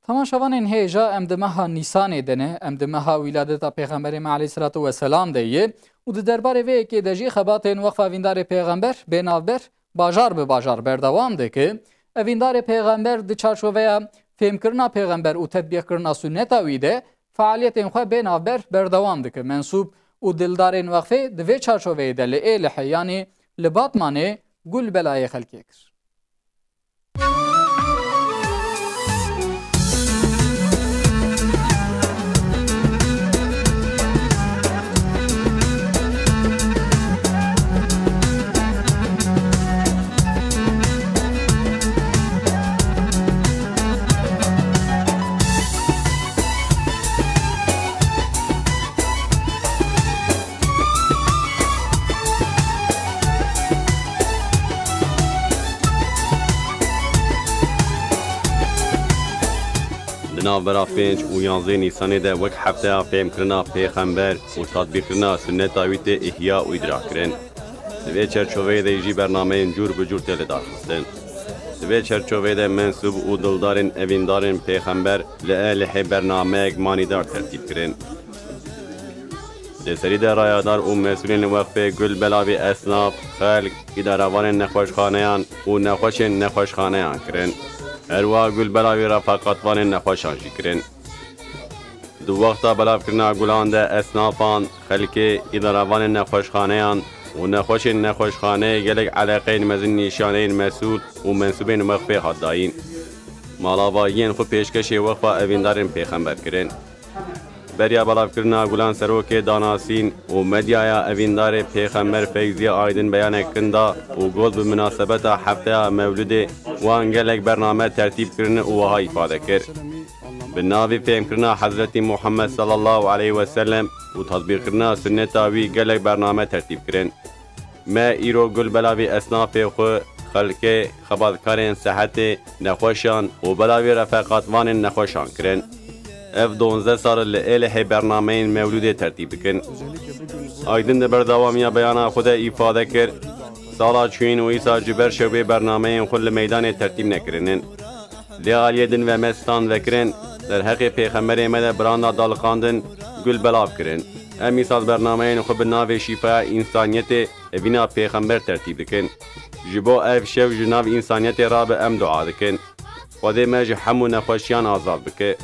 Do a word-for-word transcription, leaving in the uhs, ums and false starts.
Temaşevanên hêja, em di meha Nîsanê de ne, em di meha wîladeta Pêxemberê me aleyhisselatu vesselam de yê û di derbarê vê yekê de jî xebatên Weqfa Vîndarê Pêxember bê navber bajar bi bajar berdewam dike. Evîndarê Pêxember di çarçoveya fêmkirina Pêxember û tetbîqkirina sunneta wî de fealiyetên xwe bê navber berdewam dike. Mensûb û dildarên Weqfê di vê çarçoveyê de li Êlihê, yanî li Batmanê, gul belayê xelkê kir. Di navbera pênc û yanzdeh Nîsanê de wek hefteya fêmkirina Pêxember û tatbîqkirina sunneta wî tê îhya û îdrakkirin. Di vê çerçoveyê de jî bernameyên cûr bi cûr tê lidarxistin. Di vê çerçoveyê de mensûb û dildarên evîndarên Pêxember li Êlihê bernameyek manîdar tertîb kirin. Di serî de rayadar û mesûlên Weqfê gul belavî esnaf, xelk, îdarevanên nexweşxaneyan û nexweşên nexweşxaneyan kirin. Her wiha gul belavî refeqatvanên nexweşan jî kirin. Di wexta belavkirina gulan de esnafan, xelkê, îdarevanên nexweşxaneyan û nexweşên nexweşxaneyê gelek eleqeyên mezin nîşaneyên mesûl û mensûbên Weqfê hat dayîn. Malavahiyên xwe pêşkêşê Weqfa Evîndarên Pêxember kirin. Beriya belavkirina gulan serokê danasîn û medyaya Evîndarê Pêxember Feyzî Aydin beyanek kin da û got, bi minasebeta hefteya Mewlûdê wan gelek bername tertîb kirine û wiha îfade kir, bi navê fêmkirina Hezretî Muhammed sallallahu aleyhi ve sellem û tatbîqkirina sunneta wî gelek bername tertîb kirin. Me îro gul belavî esnafê xwe, xelkê, xebatkarên sehetê, nexweşan û belavî refeqatvanên nexweşan kirin. Ev donzdeh sal li Êlihê bernameyên Mewlûdê tertîb dikin. Aydin di berdewamiya beyana xwe de îfade kir, sala çûyîn û îsal ji ber şewbê bernameyên xwe li meydanê tertîb nekirinin. Lê aliyê din ve me stand vekirin, derheqê Pêxemberê me de branda daliqandin, gul belav kirin. Em îsal bernameyên xwe bi navê Şîfaya Însaniyetê, Evîna Pêxember tertîb dikin. Ji bo ev şev ji nav însaniyetê rabe em dua dikin. Xwedê me ji hemû nexweşiyan azad bike.